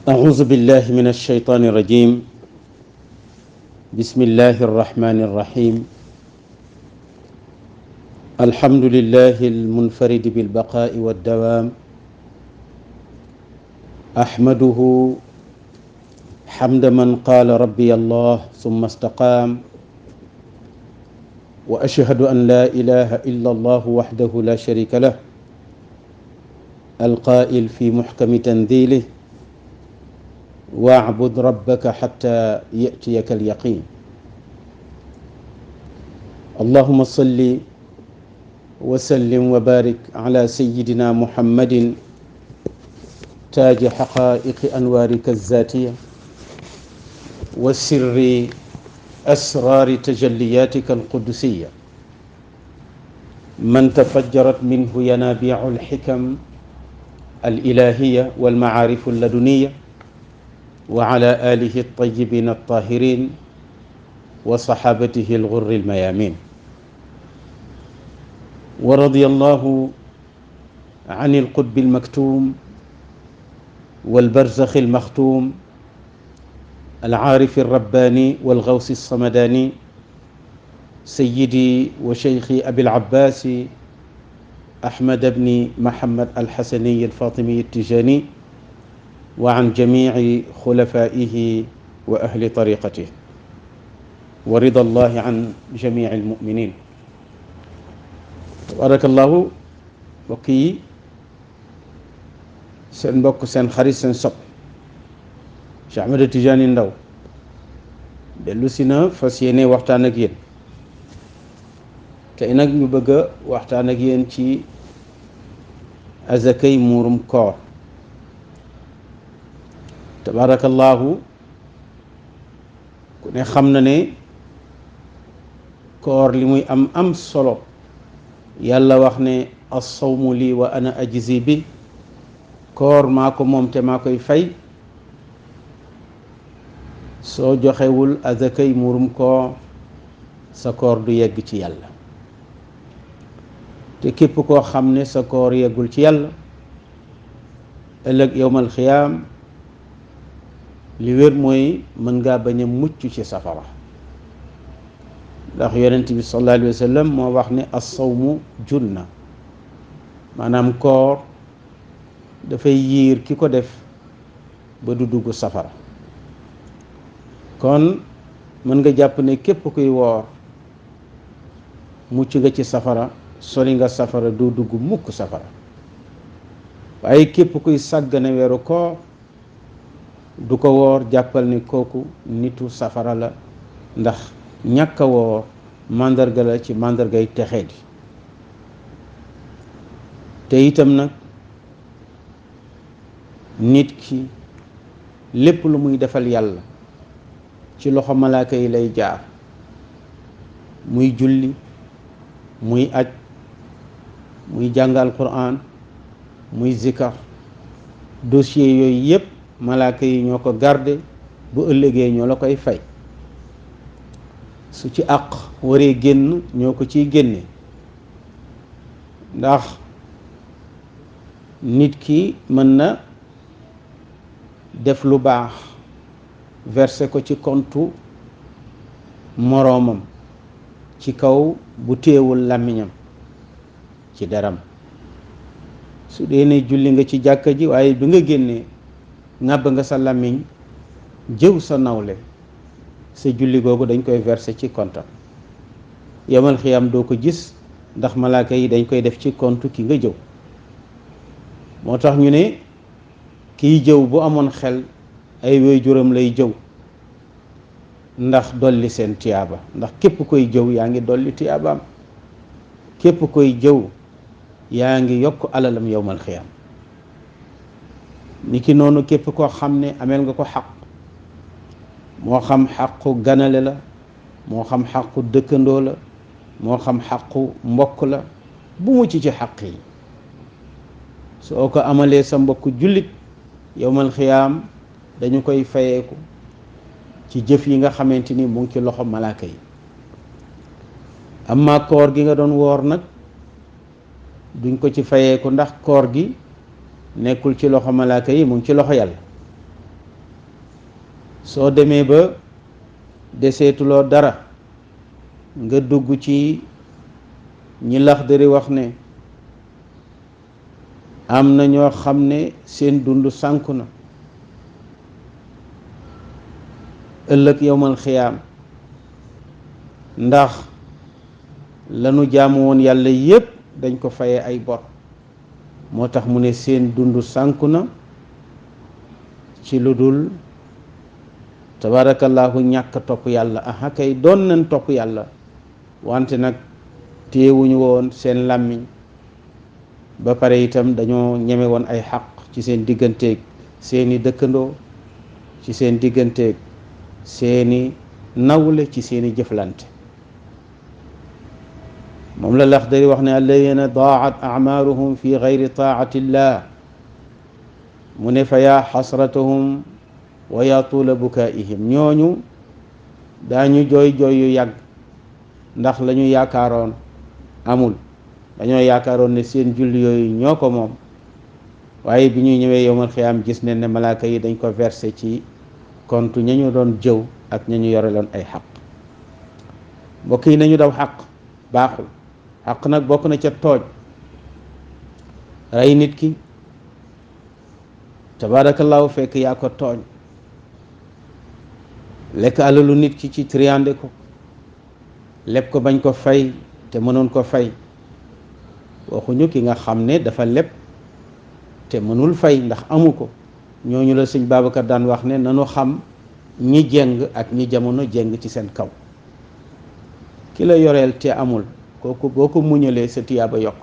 أعوذ بالله من الشيطان الرجيم. بسم الله الرحمن الرحيم. الحمد لله المنفرد بالبقاء والدوام. أحمده حمد من قال ربي الله ثم استقام، وأشهد أن لا إله إلا الله وحده لا شريك له، القائل في محكم تنزيله: واعبد ربك حتى يأتيك اليقين. اللهم صل وسلم وبارك على سيدنا محمد تاج حقائق أنوارك الذاتية وسر أسرار تجلياتك القدسية، من تفجرت منه ينابيع الحكم الإلهية والمعارف اللدنية، وعلى آله الطيبين الطاهرين وصحابته الغر الميامين. ورضي الله عن القطب المكتوم والبرزخ المختوم العارف الرباني والغوث الصمداني، سيدي وشيخي أبي العباس أحمد بن محمد الحسني الفاطمي التجاني، وعن جميع خلفائه وأهل طريقته، ورضا الله عن جميع المؤمنين. تبارك الله. بقي سن بوك سن خريج سن صب Cheikh Ahmed Tidiane Ndaw dellu si na fas yéene waxtaan ak yéen. tey nag ñu bëgg a waxtaan ak yéen ci azakay muurum koor. tabarakallahu. ku ne xam na ne koor li muy am solo, yàlla wax ne as-sawmu lii wa ana ajzi bi. koor maa ko moom te maa koy fay. soo joxewul azakay muurum koor sa koor du yegg ci yàlla. te képp koo xam ne sa koor yeggul ci yàlla ëllëg yowmal xiyaam li wér mooy mën ngaa bañ a mucc ci safara. ndax yonent bi sallallahu alayhi wa sallam moo wax ne as-sawmu junna, maanaam koor dafay yiir ki ko def ba du dugg safara. kon mën nga jàpp ne képp kuy woor mucc nga ci safara, sori nga safara, doo dugg mukk safara. waaye képp kuy sàggane weeru koor du ko woor, jàppal ne kooku nitu safara la, ndax ñàkk a woor màndarga la ci màndargay texee di. te itam nag nit ki lépp lu muy defal yàlla ci loxo malaaka yi lay jaar, muy julli, muy aj, muy jàngal Qur'an, muy zikar, dossier yooyu yépp malaaka yi ñoo ko garde, bu ëllëgee ñoo la koy fay. su ci àq waree génn ñoo ko ciy génne. ndax nit ki mën na def lu baax versé ko ci compte moroomam ci kaw bu téewul làmmiñam ci deram. su dee ne julli nga ci jàkka ji waaye bi nga génnee ŋàbb nga sa làmmiñ jëw sa nawle, sa julli googu dañ koy versé ci compte. yamal xiyam doo ko gis ndax malaaka yi dañ koy def ci compte ki nga jëw. moo tax ñu ne kiy jëw bu amoon xel ay waajuram lay jëw ndax dolli seen tiyaaba. ndax képp koy jëw yaa ngi dolli tiyaabaam, képp koy jëw yaa ngi yokk alalam yowmal xiyam. ni ki noonu képp koo xam ne ameel nga ko xaq, moo xam xaqu ganale la, moo xam xaqu dëkkandoo la, moo xam xaqu mbokk la, bu mu ci xaq yi. soo ko amalee sa mbokk jullit yowmal xiyaam dañu koy fayeeku ci jëf yi nga xamante ni mu ngi ci loxo malaaka yi. amma koor gi nga doon woor nag duñ ko ci fayeeku, ndax koor gi nekkul ci loxo malaaka yi, mu ngi ci loxo yàlla. soo demee ba deseetuloo dara nga dugg ci ñi Laxdari wax ne am na ñoo xam ne seen dund sànku na ëllëg yowmal xiyaam ndax lanu jaamu woon yàlla yépp dañ ko fayee ay bor moo tax mu ne seen dund sànku na ci lu dul tabarakallahu ñàkk topp yàlla aha kay doon nañ topp yàlla wante nag téewuñu woon seen làmmiñ ba pare itam dañoo ñeme woon ay xaq ci seen digganteeg seeni dëkkandoo ci seen digganteeg seeni nawle ci seeni jëflante moom la Laxdari wax ne alladina daat acmaaruhum fi gayri taacatillah mu ne fa yaa xasratahum wa yaa tuula bukaa'ihim ñooñu daañu jooy jooy yu yàgg ndax la ñu yaakaaroon amul dañoo yaakaaroon ne seen julli yooyu ñoo ko moom waaye bi ñuy ñëwee yowmal xiyaam gis ne malaaka yi dañ ko versé ci compte ña ñu doon jëw ak ña ñu yore loon ay xaq mbokk yi nañu daw xaq baaxul xaq nag bokk na ca tooj rey nit ki tabaarakallaahu fekk yaa ko tooñ lekk alalu nit ki ci triande ko leb ko bañ ko fay te mënoon ko fay waxuñu ki nga xam ne dafa leb te mënul fay ndax amu ko ñooñu la sëñ Babacar daan wax ne nanu xam ñi jeng ak ñi jamono jeng ci seen kaw ki la yoreel te amul kooku boo ko muñalee sa tiyaaba yokk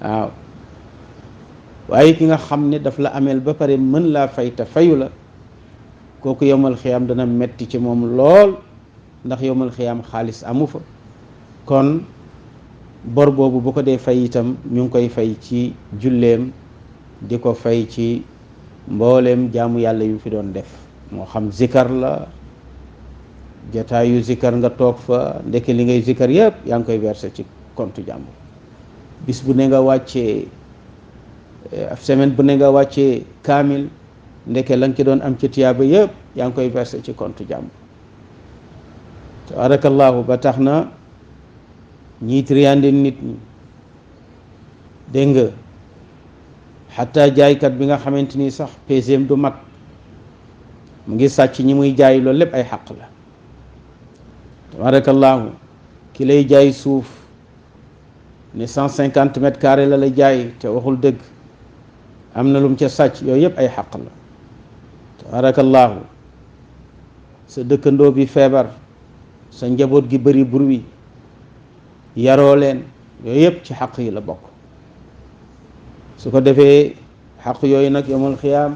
waaw waaye ki nga xam ne daf la ameel ba pare mën laa fay te fayu la kooku yowmal xiyaam dana metti ci moom lool ndax yowmal xiyaam xaalis amu fa kon bor boobu bu ko dee fay itam ñu ngi koy fay ci julleem di ko fay ci mbooleem jaamu yàlla yu fi doon def moo xam zikar la jataayu zikar nga toog fa ndeke li ngay zikar yëpp yaa ngi koy verser ci compte jàmbur bis bu ne nga wàccee semaine bu ne nga wàccee kaamil ndeke la nga ci doon am ci tiyaaba yëpp yaa ngi koy verser ci compte jàmbur tabarakallahu ba tax na ñiy triande nit ñi dégg nga xataa jaaykat bi nga xamante ni sax peseem du mat mu ngi sàcc ñi muy jaay loolu lépp ay xaq la tabarakallahu ki lay jaay suuf ne 150 mètres carrés la la jaay te waxul dëgg am na lum ca sàcc yooyu yëpp ay xaq la tabarakallahu sa dëkkandoo bi feebar sa njaboot gi bëri bruit yaroo leen yooyu yëpp ci xaq yi la bokk su ko defee xaq yooyu nag yawmal xiyaam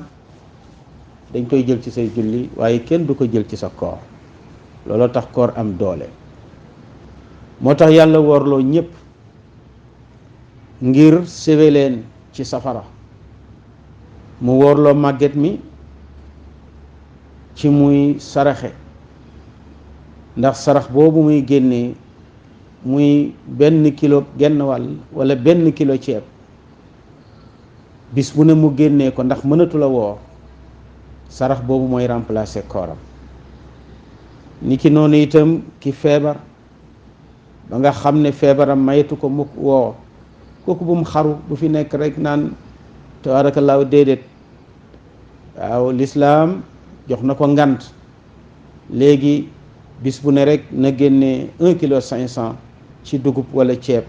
dañ koy jël ci say julli waaye kenn du ko jël ci sa koor looloo tax koor am doole moo tax yàlla worloo ñépp ngir séwe leen ci safara mu worloo màgget mi ci muy saraxe ndax sarax boobu muy génnee muy 1 kilo genn wàll wala 1 kilo ceeb bis bu ne mu génnee ko ndax mënatu la woor sarax boobu mooy remplacer kooram ni ki noonu itam ki feebar ba nga xam ne feebaram mayatu ko mu woor kooku bu mu xaru bu fi nekk rek naan tabaarakallaahu déedéet waaw lislaam jox na ko ngant léegi bis bu ne rek na génne 1 kilo 500 ci dugub wala ceeb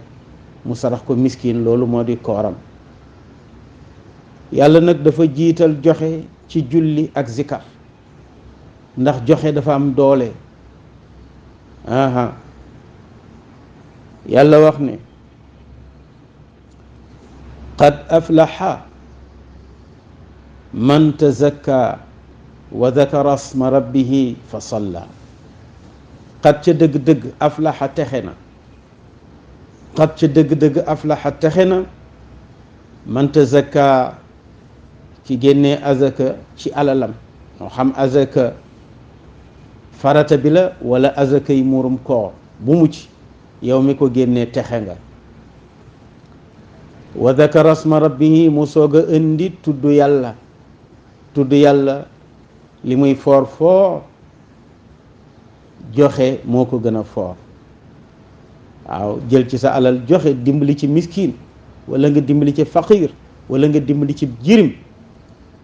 mu sarax ko miskin loolu moo di kooram yàlla nag dafa jiital joxe ci julli ak zikar ndax joxe dafa am doole yàlla wax ne qad aflaxa man tazakka wa dakara asma rabbihi fa salla qad ca dëgg-dëgg aflaxa texe na qad ca dëgg-dëgg aflaxa texe na man tazakka ci génnee azaka ci alalam moo xam azaka farata bi la wala azaka yi muurum koor bu mu ci yow mi ko génnee texe nga wa dakara asma rabbihi mu soog a indi tudd yàlla li muy foor foor joxe moo ko gën a foor waaw jël ci sa alal joxe dimbali ci miskin wala nga dimbali ci faqir wala nga dimbali ci jirim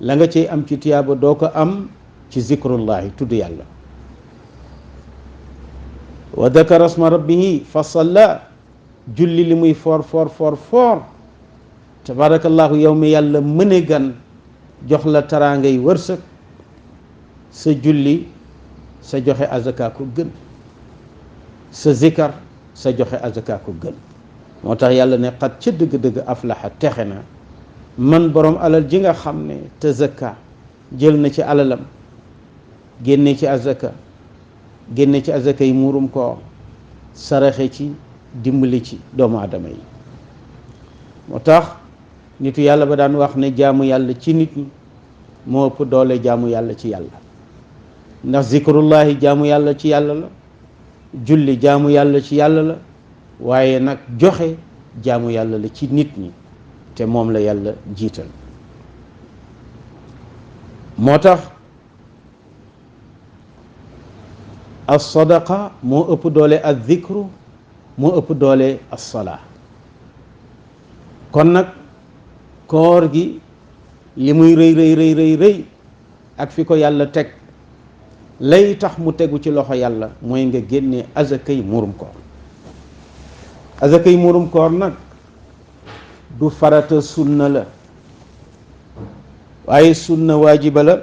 la nga cey am ci tiyaaba doo ko am ci zikrullahi tudd yàlla wa dakara asma rabbihi fa salla julli li muy foor foor foor foor tabarakallahu yow mi yàlla mëne gan jox la taraangay wërsëg sa julli sa joxe azaka ko gën sa zikar sa joxe azaka ko gën moo tax yàlla ne xat ca dëgg-dëgg aflaxa texe na man borom alal ji nga xam ne te zakka jël na ci alalam génne ci azaka génne ci azaka yi muurum koor saraxe ci dimbali ci doomu aadama yi moo tax nitu yàlla ba daan wax ne jaamu yàlla ci nit ñi moo ëpp doole jaamu yàlla ci yàlla ndax zikrullahi jaamu yàlla ci yàlla la julli jaamu yàlla ci yàlla la waaye nag joxe jaamu yàlla la ci nit ñi te moom la yàlla jiital moo tax as-sadaqa moo ëpp doole az-zikru moo ëpp doole as-salaa kon nag koor gi li muy rëy rëy rëy rëy rëy ak fi ko yàlla teg lay tax mu tegu ci loxo yàlla mooy nga génnee azakay muurum koor azakay muurum koor nag du farata sunna la waaye sunna waajiba la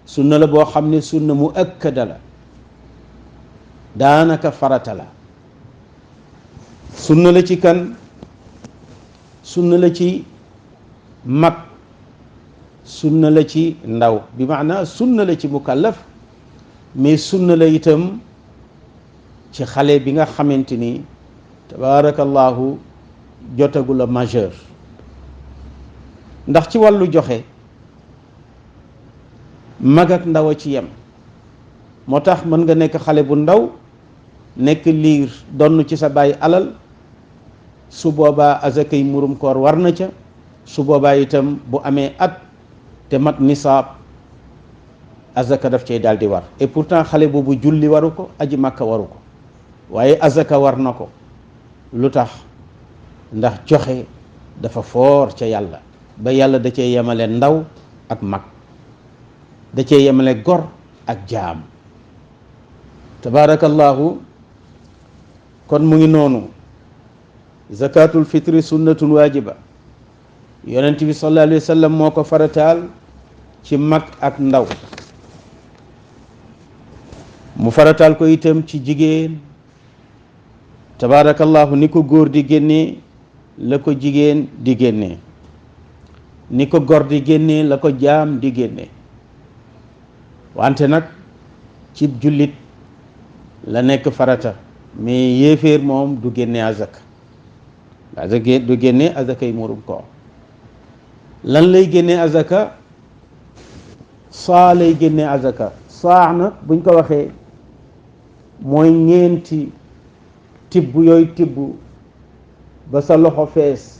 sunna la boo xam ne sunna mu akkada la daanaka farata la sunna la ci kan sunna la ci mag sunna la ci ndaw bi maana sunna la ci mukallaf mais sunna la itam ci xale bi nga xamante ni tabarakallahu jotagul a majeur ndax ci wàllu joxe mag ak ndaw a ci yem moo tax mën nga nekk xale bu ndaw nekk liir donn ci sa baay alal su boobaa azakay murum koor war na ca su boobaa itam bu amee at te mat nisaab azaka daf cay daal di war et pourtant xale boobu julli waru ko aji màkka waru ko waaye azaka war na ko lu tax ndax joxe dafa foor ca yàlla ba yàlla da cee yemale ndaw ak mag da cee yemale gor ak jaam tabarakallahu kon mu ngi noonu zakatul fitri sunnatun waajiba yonent bi sallallahu alayhi wa sallam moo ko farataal ci mag ak ndaw mu farataal ko itam ci jigéen tabarakallahu ni ko góor di génnee la ko jigéen di génnee ni ko gor di génnee la ko jaam di génnee wante nag ci jullit la nekk farata mais yéeféer moom du génne azaka du génne azaka yi murum koor lan lay génne azaka saa lay génne azaka saa nag buñ ko waxee mooy ñeenti tibb yooyu tibb ba sa loxo fees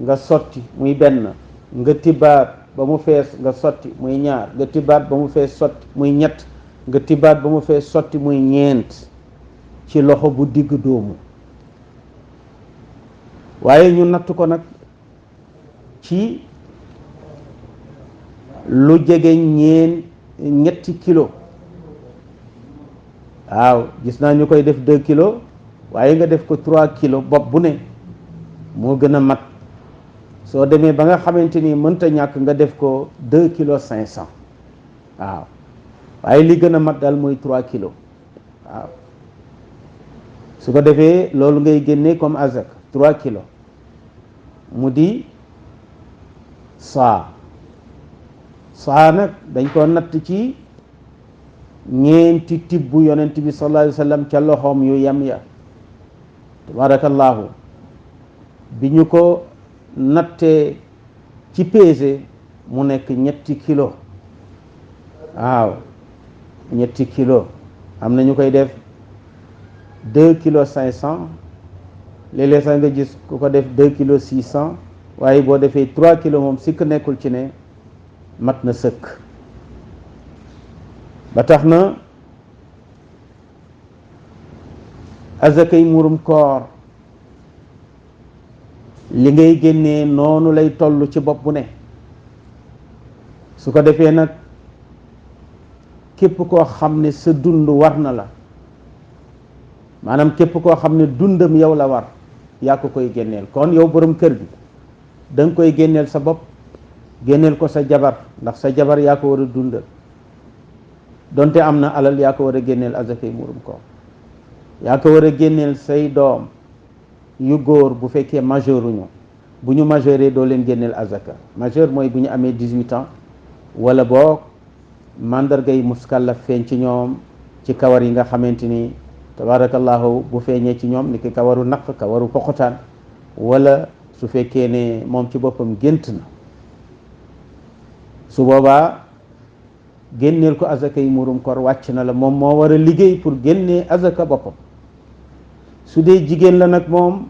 nga sotti muy benn nga tibbaat ba mu fees nga sotti muy ñaar nga tibbaat ba mu fees sotti muy ñett nga tibbaat ba mu fees sotti muy ñeent ci loxo bu digg doomu waaye ñu natt ko nag ci lu jege ñetti kilo waaw gis naa ñu koy def 2 kilos waaye nga def ko 3 kilos bopp bu ne moo gën a mat soo demee ba nga xamante ni mënta ñàkk nga def ko 2 kilos 500 waaw waaye li gën a mat daal mooy 3 kilos waaw su ko defee loolu ngay génnee comme azak 3 kilos mu di saa nag dañ ko natt ci ñeenti tibb yonent bi sallallahu alayhi wa sallam ca loxoom yu yem ya tabarakallahu bi ñu ko nattee ci peese mu nekk ñetti kilo waaw ñetti kilo am na ñu koy def 2 kilos 500 léeg-léeg sax nga gis ku ko def 2 kilos 600 waaye boo defee 3 kilos moom sikk nekkul ci ne mat na sëkk. ba tax na azakay murum koor li ngay génnee noonu lay toll ci bopp bu ne. su ko defee nag képp koo xam ne sa dund war na la, maanaam képp koo xam ne dundam yow la war, yaa ko koy génneel. kon yow borom kër gi da nga koy génneel sa bopp, génneel ko sa jabar, ndax sa jabar yaa ko war a dundal. donte am na alal yaa ko war a génneel azakay murum koor. yaa ko war a génneel say doom yu góor bu fekkee majeuruñu. bu ñu majeuree doo leen génneel azaka. majeur mooy bu ñu amee 18 ans wala boog mandargay muskallaf feeñ ci ñoom, ci kawar yi nga xamante ni tabarakallahu bu feeñee ci ñoom ni ki kawaru naq, kawaru poxotaan, wala su fekkee ne moom ci boppam gént na, su boobaa génneel ko azaka yi murum koor wàcc na la. moom moo war a liggéey pour génnee azaka boppam. su dee jigéen la nag moom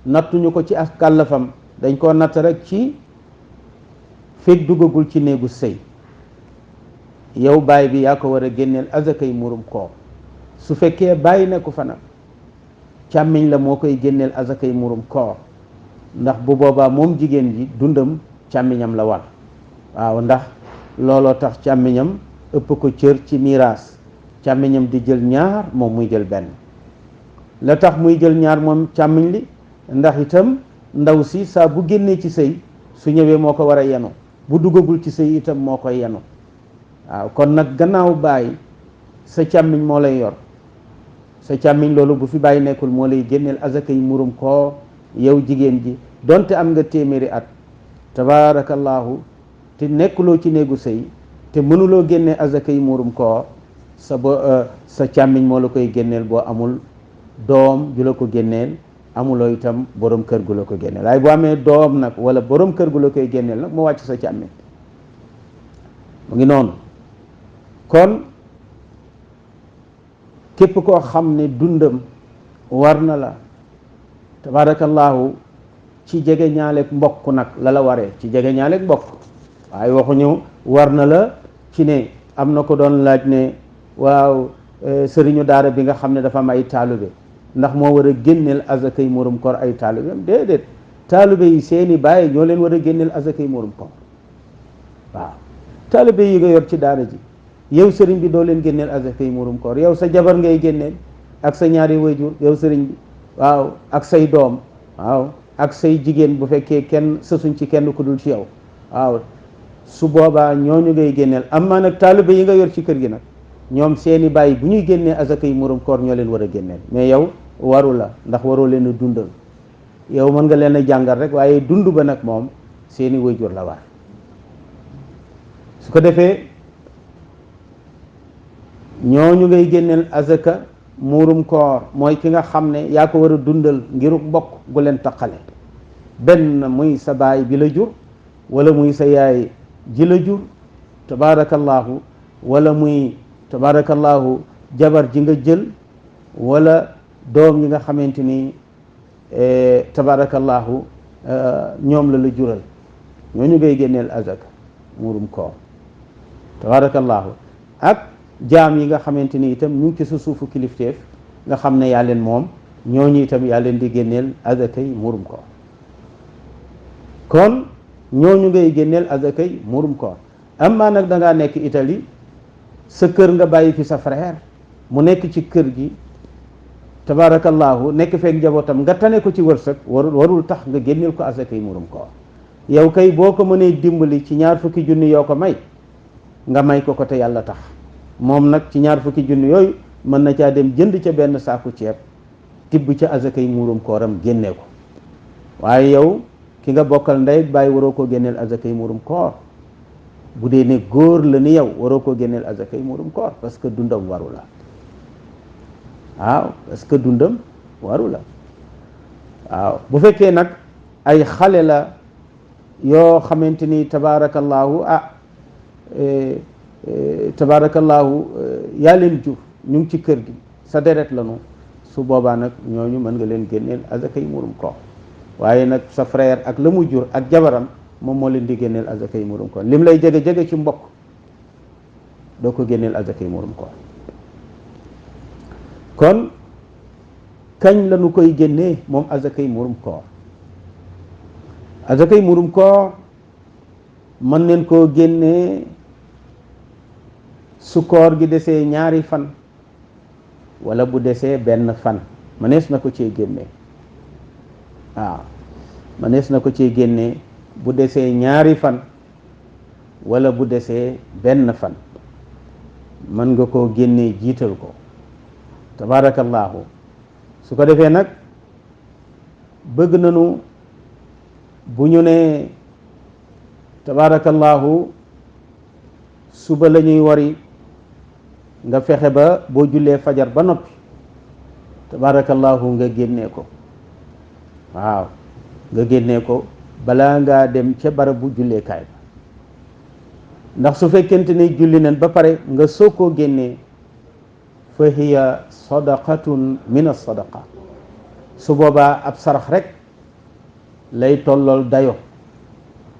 nattuñu ko ci ak kàllafam, dañ koo natt rek ci fekk duggagul ci néegu sëy. yow baay bi yaa ko war a génneel azaka yi murum koor. su fekkee bàyyi nekku fa nag càmmiñ la moo koy génneel azaka yi murum koor, ndax bu boobaa moom jigéen ji dundam càmmiñam la war. waaw, ndax looloo tax càmmiñam ëpp ko cër ci miraas. càmmiñam di jël ñaar, moom muy jël benn. la tax muy jël ñaar moom càmmiñ li, ndax itam ndaw si saa bu génnee ci sëy su ñëwee moo ko war a yenu, bu duggagul ci sëy itam moo koy yenu. waaw, kon nag gannaaw bàyyi sa càmmiñ moo lay yor. sa càmmiñ loolu bu fi bàyyi nekkul moo lay génneel azaka yi murum koor. yow jigéen ji donte am nga téeméeri at tabarakallahu te nekkuloo ci néegu sëy te mënuloo génnee azaka yi murum koor, sa càmmiñ moo la koy génneel boo amul doom ju la ko génneel, amuloo itam borom kër gu la ko génneel. waaye boo amee doom nag wala borom kër gu la koy génneel nag moo wàcc sa càmmiñ. mu ngi noonu. kon képp koo xam ne dundam war na la tabarakallahu ci jege ñaaleeg mbokk nag la waree, ci jege ñaaleeg mbokk. waaye waxuñu war na la ci ne am na ko doon laaj ne waaw sëriñu daara bi nga xam ne dafa am ay taalibe ndax moo war a génneel azakay murum koor ay taalibeem. déedéet, taalibe yi seeni baay ñoo leen war a génneel azakay murum koor. waaw, taalibe yi nga yor ci daara ji, yow sëriñ bi doo leen génneel azakay murum koor. yow sa jabar ngay génneel ak sa ñaari wayjur, yow sëriñ bi. waaw, ak say doom. waaw, ak say jigéen bu fekkee kenn sësuñ ci kenn ku dul ci yow. waaw, su boobaa ñooñu ngay génneel. amma nag taalibe yi nga yor ci kër gi nag ñoom seeni bàyyi bu ñuy génnee azaka yi murum koor ñoo leen war a génneel. mais yow waru la, ndax waroo leen a dundal. yow mën nga leen a jàngal rek, waaye dund ba nag moom seeni wayjur la war. su ko defee ñooñu ngay génneel azaka murum koor mooy ki nga xam ne yaa ko war a dundal ngiruk mbokk gu leen taqale. benn muy sa baay bi la jur, wala muy sa yaay ji la jur tabarakallahu, wala muy tabarakallahu jabar ji nga jël, wala doom yi nga xamante ni tabarakallahu ñoom la jural. ñooñu ngay génneel azaka murum koor tabarakallahu. ak jaam yi nga xamante ni itam ñu ngi ci sa suufu kilifteef nga xam ne yaa leen moom, ñooñu itam yaa leen di génneel azakay murum koor. kon ñooñu ngay génneel azakay murum koor. amma nag da ngaa nekk Italie, sa kër nga bàyyi fi sa frère mu nekk ci kër gi tabarakallahu, nekk feek njabootam, nga tane ko ci wërsëg, warul tax nga génneel ko azakay murum koor. yow kay boo ko mënee dimbali ci 20 junni yoo ko may, nga may ko te yàlla tax. moom nag ci 20 junni yooyu mën na caa dem jënd ca benn saaku ceeb, tibb ca azakay murum kooram génnee ko. waaye yow ki nga bokkal ndey ak baay waroo koo génneel azakay murum koor. bu dee ne góor la ni yow waroo koo génneel azakay murum koor, parce que dundam waru la. waaw, parce que dundam waru la. waaw, bu fekkee nag ay xale la yoo xamante ni tabarakallahu tabarakallahu yaa leen jur, ñu ngi ci kër gi, sa deret lanu, su boobaa nag ñooñu mën nga leen génneel azakay murum koor. waaye nag sa frère ak la mu jur ak jabaram moom moo leen di génneel azakay murum koor lim lay jege jege ci mbokk doo ko génneel azakay murum koor kon kañ la nu koy génnee moom azakay murum koor azakay murum koor mën neen koo génnee su koor gi desee ñaari fan wala bu desee benn fan mënees na ko cee génnee waaw mënees na ko cee génnee bu desee ñaari fan wala bu desee benn fan mën nga koo génnee jiital ko tabaarakallaahu su ko defee nag bëgg nañu bu ñu ne tabaarakallaahu suba la ñuy wari nga fexe ba boo jullee fajar ba noppi tabaarakallaahu nga génnee ko waaw nga génnee ko balaa ngaa dem ca barabu julleekaay ba ndax su fekkente ne julli nañ ba pare nga soog koo génnee fa hiya sadaqatun min as-sadaqa su boobaa ab sarax rek lay tollool dayo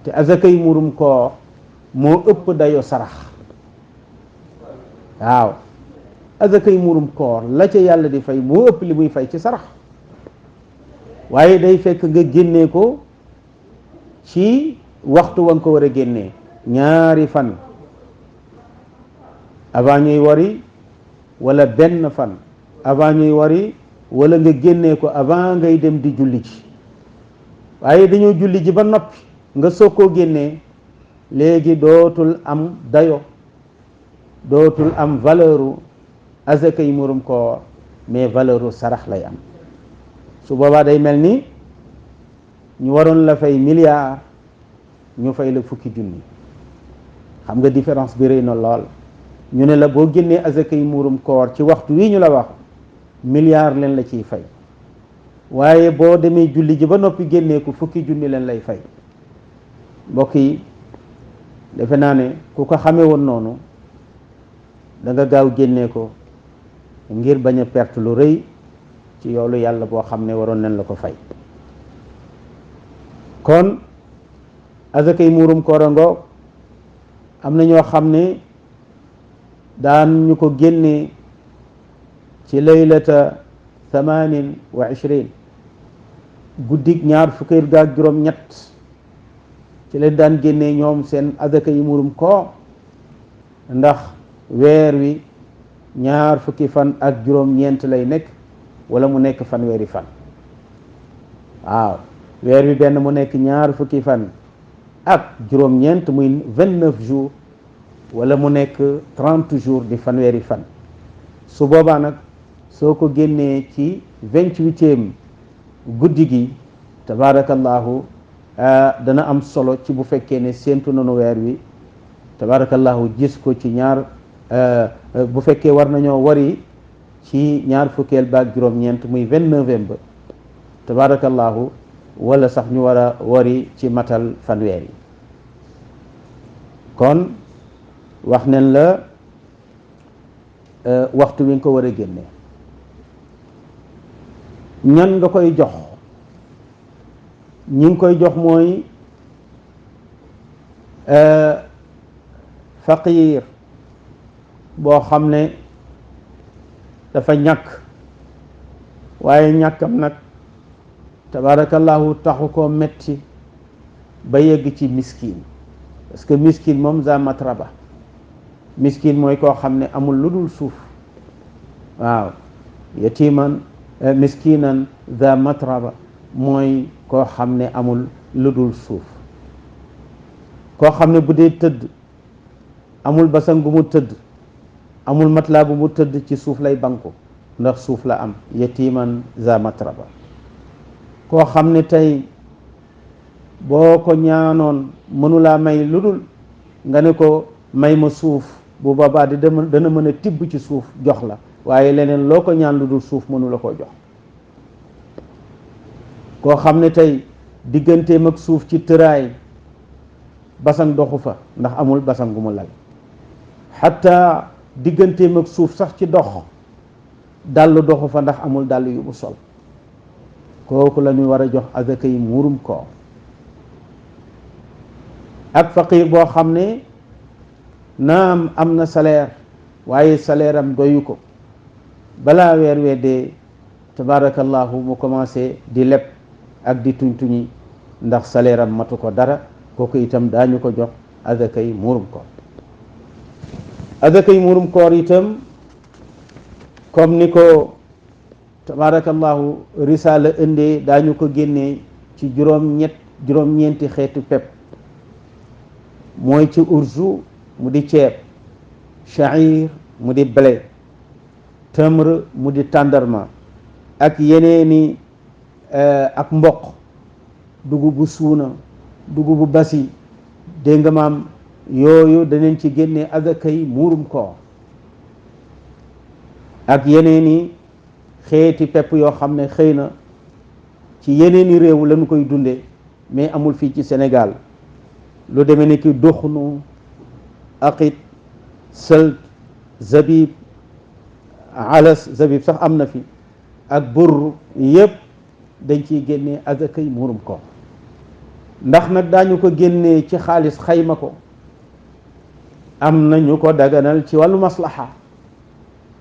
te azakay murum koor moo ëpp dayo sarax waaw azakay murum koor la ca yàlla di fay moo ëpp li muy fay ci sarax waaye day fekk nga génnee ko ci waxtu wa nga ko war a génnee ñaari fan avant ñuy wari wala benn fan avant ñuy wari wala nga génnee ko avant ngay dem di julli ci waaye dañoo julli ji ba noppi nga soog koo génnee léegi dootul am dayo dootul am valeuru azakay murum koor mais valeuru sarax lay am su boobaa day mel ni ñu waroon la fay milliard ñu fay la fukki junni xam nga différence bi rëy na lool ñu ne la boo génnee azakay murum koor ci waxtu wi ñu la wax milliard leen la ciy fay waaye boo demee julli ji ba noppi génnee ko fukki junni leen lay fay mbokk yi defe naa ne ku ko xamee woon noonu da nga gaaw génnee ko ngir bañ a perte lu rëy ci yoolu yàlla boo xam ne waroon nañ la ko fay kon azakay murum koor a ngoog am na ñoo xam ne daan ñu ko génnee ci laylata 28 guddig ñaar fukkeel gaak juróom ñett ci leen daan génnee ñoom seen azakay murum koor ndax weer wi ñaar fukki fan ak juróom ñeent lay nekk wala mu nekk fanweeri fan waaw weer wi benn mu nekk ñaar fukki fan ak juróom ñeent muy 29 jours wala mu nekk 30 jours di fanweeri fan su boobaa nag soo ko génnee ci 28e guddi gi tabarakallahu dana am solo ci bu fekkee ne séentu nanu weer wi tabarakallahu gis ko ci ñaar bu fekkee war nañoo wari ci ñaar fukkeel baak juróom-ñeent muy 29e ba tabarakallahu wala sax ñu war a wari ci matal fanweer yi kon wax nañ la waxtu wi nga ko war a génne ñan nga koy jox ñi ngi koy jox mooy faqir boo xam ne dafa ñàkk waaye ñàkkam nag tabarakallahu taxu koo metti ba yegg ci miskin parce que miskin moom za matraba miskin mooy koo xam ne amul lu dul suuf waaw yatiman miskinan za matraba mooy koo xam ne amul lu dul suuf koo xam ne bu dee tëdd amul basan bu mu tëdd amul matelas bu mu tëdd ci suuf lay banku ndax suuf la am yatiman za matraba koo xam ne tey boo ko ñaanoon mënulaa may lu dul nga ne ko may ma suuf bu boobaa di dana mën a tibb ci suuf jox la waaye leneen loo ko ñaan lu dul suuf mënu la koo jox koo xam ne tey digganteem ak suuf ci tëraay basan doxu fa ndax amul basan gu mu lal xatta digganteem ak suuf sax ci dox dàll doxu fa ndax amul dàll yu mu sol kooku la ñu war a jox azaka yi muurum koor ak faqir boo xam ne naam am na salaire waaye salaire am doyu ko balaa weer wee dee tabarakallahu mu commencé di leb ak di tuñ-tuñi ndax salaire am matu ko dara kooku itam daañu ko jox azakay muurum koor azakay muurum koor itam comme ni ko tabarakallahu risala indee daañu ko génnee ci juróom-ñeenti xeetu pepp mooy ci urzu mu di ceeb, sha'ir mu di blé, tamr mu di tàndarma ak yeneeni ak mboq, dugubu suuna, dugubu basi, dégg nga maam yooyu danañ ci génne azakay muurum koor ak yeneeni xeeti pepp yoo xam ne xëy na ci yeneeni réew lañu koy dunde mais amul fii ci Sénégal lu demee ni ki doxnu, aqit, sëlt, zabib, alas zabib sax am na fi ak burr yépp dañ ciy génnee azakay muurum koor ndax nag daañu ko génnee ci xaalis xayma ko am na ñu ko daganal ci wàllu maslaha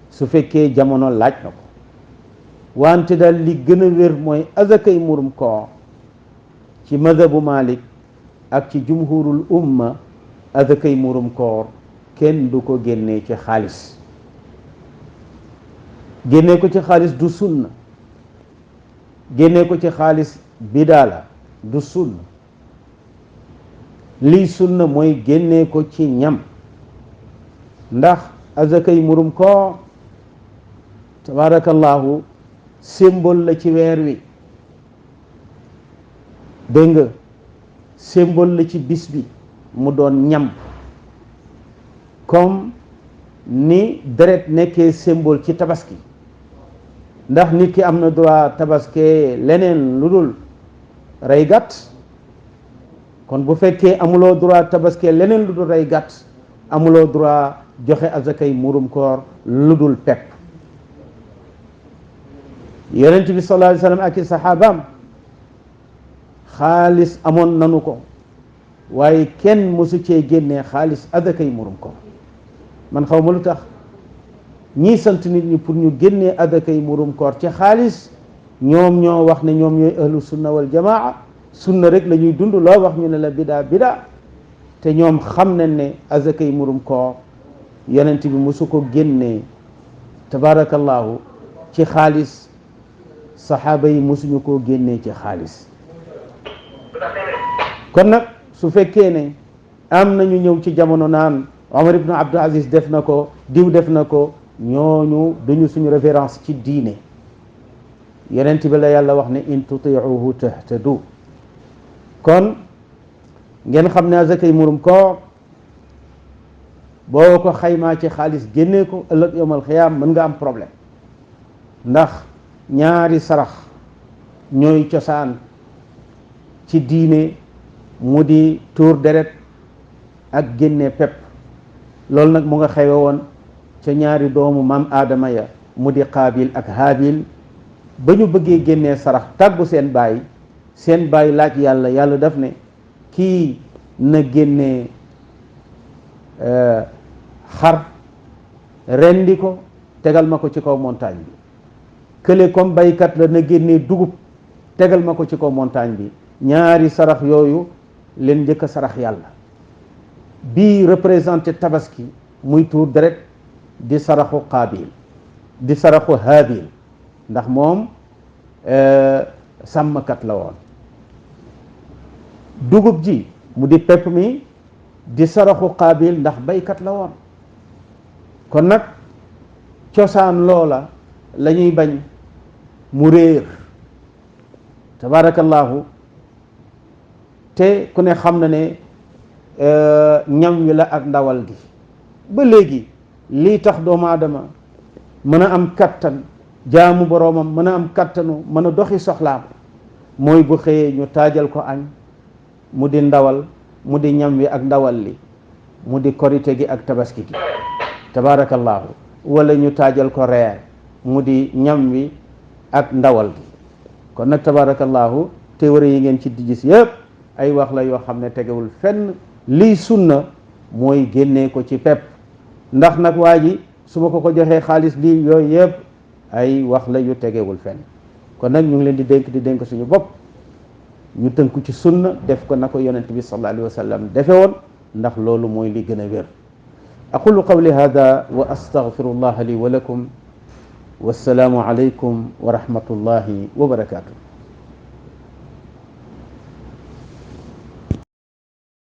su fekkee jamono laaj na ko wante daal li gën a wér mooy azakay muurum koor ci madhabu Malik ak ci jumhurul umma azakay muurum koor kenn du ko génnee ci xaalis génnee ko ci xaalis du sunna génnee ko ci xaalis bidaa la du sunna lii sunna mooy génnee ko ci ñam ndax azakay muurum koor tabarakallahu symbole la ci weer wi dégg nga symbole la ci bis bi mu doon ñam comme ni deret nekkee symbole ci tabaski ndax nit ki am na droit tabaski leneen lu dul rey gàtt kon bu fekkee amuloo droit tabaski leneen lu dul rey gàtt amuloo droit joxe azakay muurum koor lu dul pepp yonent bi sallallahu alayhi wa sallam ak i saxaabaam xaalis amoon nanu ko waaye kenn mosu cee génnee xaalis azakay muurum koor man xaw ma lu tax ñii sant nit ñi pour ñu génnee azakay muurum koor ci xaalis ñoom ñoo wax ne ñoom ñooy ahlu sunna wal jamaa sunna rek la ñuy dund loo wax ñu ne la bidaa te ñoom xam nañ ne azakay muurum koor yonent bi mosu ko génnee tabarakallahu ci xaalis saxaaba yi mosuñu koo génnee ci xaalis kon nag su fekkee ne am nañu ñëw ci jamono naan Omar ibn Abdul Aziz def na ko diw def na ko ñooñu duñu suñu référence ci diine yonent bi la yàlla wax ne in tutiuhu tahtadu kon ngeen xam ne azakay muurum koor boo ko xaymaa ci xaalis génnee ko ëllëg yawmal xiyaam mën nga am problème ndax ñaari sarax ñooy cosaan ci diine mu di tuur deret ak génne pepp loolu nag mu nga xewe woon ca ñaari doomu maam aadama ya mu di qaabil ak haabil ba ñu bëggee génnee sarax tàggu seen baay laaj yàlla daf ne kii na génnee xar rendi ko tegal ma ko ci kaw montagne bi kële comme baykat la na génnee dugub tegal ma ko ci kaw montagne bi ñaari sarax yooyu leen njëkk a sarax yàlla bii représenté tabaski muy tuur deret di saraxu qaabil di saraxu haabil ndax moom sàmmkat la woon dugub ji mu di pepp mi di saraxu qaabil ndax baykat la woon kon nag cosaan loola la ñuy bañ mu réer tabarakallahu te ku ne xam na ne ñam wi la ak ndawal gi ba léegi lii tax doomu aadama mën a am kattan jaamu boroomam mën a am kattanu mën a doxi soxlaam mooy bu xëyee ñu taajal ko añ mu di ndawal mu di ñam wi ak ndawal li mu di korite gi ak tabaski gi tabarakallahu wala ñu taajal ko reer mu di ñam wi ak ndawal gi kon nag tabarakallahu te wara yi ngeen ci di gis yëpp ay wax la yoo xam ne tegewul fenn lii sunna mooy génnee ko ci pepp. ndax nag waa ji su ma ko joxee xaalis bi yooyu yëpp ay wax la yu tegewul fenn. kon nag ñu ngi leen di dénk suñu bopp ñu tënku ci sunna def ko na ko yonent bi sallallahu alayhi wa sallam defe woon ndax loolu mooy li gën a wér. aqulu qawli hada wa astaghfirullah li wa lakum wassalaamu alaykum wa rahmatullahi wa barakatuh.